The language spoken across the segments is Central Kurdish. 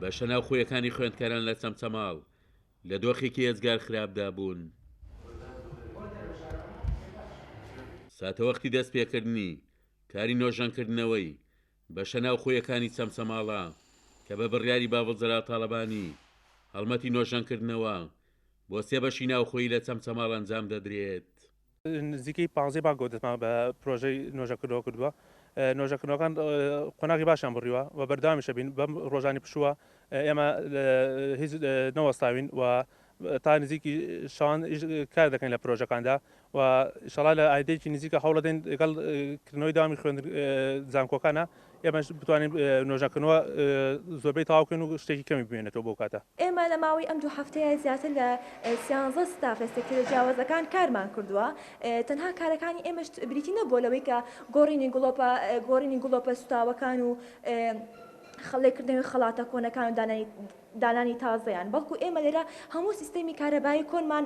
بەشە ناوخۆیەکانی خوێندکاران لە چەمچەماڵ لە دۆخێکی ئێجگار خراپدا بوون. ساتەوەختی دەستپێکردنی کاری نۆژەنکردنەوەی بەشە ناوخۆیەکانی چەمچەماڵە کە بە بڕیاری باڤڵ جەلال تاڵەبانی هەڵمەتی نۆژەنکردنەوە بۆ سێ بەشی ناوخۆیی لە چەمچەماڵ ئەنجام دەدرێت. نزیکەی پانزەی بانکەوە دەستمان بە پرۆژەی نۆژەنکردنەوە کردووە، نۆژەنکردنەوەکان قۆناغی باشیان بڕیوە و بەردەوامیش ئەبین، بەم ڕۆژانی پشووە ئێمە هیچ نەوەستاوین و تا نزیکی شەوان کار دەکەین لە پرۆژەکاندا و ئیشەڵا لە ئایندەیەکی نزیکە هەوڵەدەین لەگەڵ کردنەوەی داوامی خوێند زانکۆکانە ئێمەش بتوانین نۆژەنکردنەوە زۆربەی تەواو بکەین و شتێکی کەمی بمێنێتەوە بۆ کاتە. ئێمە لە ماوەی ئەم دوو هەفتەیە زیاتر لە سیانزە ستاف لە سێکتەرە جیاوازەکان کارمان کردووە، تەنها کارەکانی ئێمەش بریتی نەبووە لەوەی کە گۆڕینی گڵۆپە گۆڕینی گڵۆپە سوتاوەکان و لێکردنەوەی خەڵاتە کۆنەکان و دانانی دانانی تازەیان، بەڵکو ئێمە لێرە هەموو سیستەمی کارەبایی کۆنمان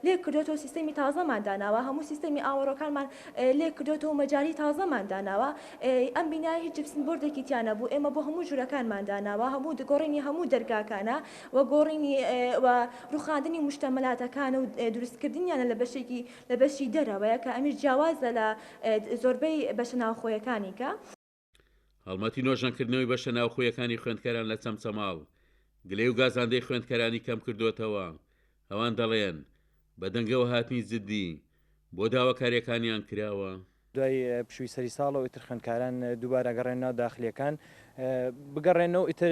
لێ کردۆتەوە سیستەمی تازەمان داناوە، هەموو سیستەمی ئاوەڕۆکانمان لێ کردۆتەوە و مەجالی تازەمان داناوە، ئەم بینایە هیچ جپسن بۆردێکی تیا نەبوو، ئێمە بۆ هەموو ژوورەکانمان داناوە، هەموو گۆڕینی هەموو دەرگاکانە و گۆڕینی و ڕووخاندنی موشتەمەلاتەکانە و دروستکردنیانە لە بەشێکی لە بەشی دەرەوەیە کە ئەمیش جیاوازە لە زۆربەی بەشە ناوخۆیەکانی کە. هەڵمەتی نۆژەنکردنەوەی بەشە ناوخۆیەکانی خوێندکاران لە چەمچەماڵ، گلەی و گازاندەی خوێندکارانی کەمکردۆتەوە، ئەوان دەڵێن، بە دەنگەوە هاتنی جددی بۆ داواکارییەکانیان کراوە. دوای پشووی سەری ساڵەوە ئیتر خوێندکاران دووبارە ئەگەڕێنەوە داخلیەکان بگەڕێنەوە ئیتر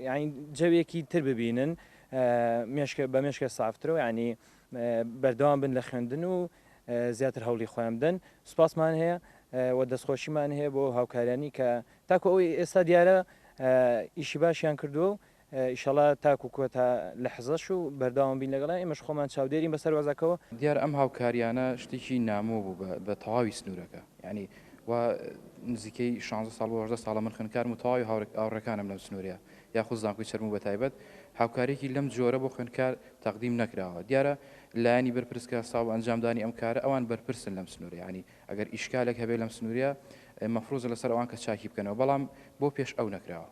یانی جەوێکی تر ببینن مێشک بە مێشکە سافترەوە یانی بەردەوام بن لە خوێندن و زیاتر هەوڵی خۆیان بدەن سوپاسمان هەیە و دەستخۆشیمان هەیە بۆ هاوکاریانی کە تاکو ئەوەی ئێستا دیارە ئیشی باشیان کردووە و ئیشەڵا تاکو کۆتا لەحزەش و بەردەوام بین لەگەڵیان ئێمەش خۆمان چاودێرین بەسەر وەزعەکەوە. دیارە ئەم هاوکاریانە شتێکی نامۆ بوو بە تەواوی سنوورەکە یانی وا نزیکەی شانزە ساڵ بۆ هەژدە ساڵە من خوێندکارم و تەواوی هاوڕێکانم لەم سنوورەیە یاخود زانکۆی چەرموو بە تایبەت هاوکاریەکی لەم جۆرە بۆ خوێندکار تەقدیم نەکراوە دیارە لایەنی بەرپرس کە هەستاوە بە ئەنجامدانی ئەم کارە ئەوان بەرپرسن لەم سنوورە یانی ئەگەر ئیشکالێک هەبێ لەم سنوورە مەفروزە لەسەر ئەوان کە چاکی بکەنەوە بەڵام بۆ پێش ئەو نەکراوە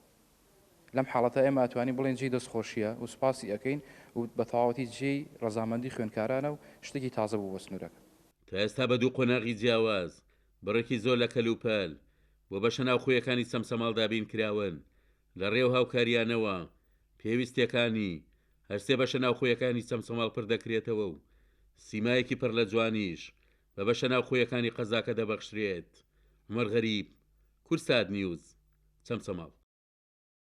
لەم حاڵەتە ئێمە ئەتوانین بڵێین جێی دەستخۆشیە و سوپاسی ئەکەین و بە تەواوەتی جێی ڕەزامەندی خوێندکارانە و شتێکی تازە بوو بۆ سنوورەکە. تا ئێستا بە دوو قۆناغی جیاواز بڕێکی زۆر لە کەلوپەل بۆ بەشە ناوخۆیەکانی چەمچەماڵ دابین کراون، لە ڕێ و هاوکارییانەوە پێویستییەکانی هەرسێ بەشە ناوخۆیەکانی چەمچەماڵ پڕ دەکرێتەوە و سیمایەکی پڕ لە جوانیش بە بەشە ناوخۆیەکانی قەزاکە دەبەخشرێت. عومەر غەریب، کوردسات نیوز، چەمچەماڵ.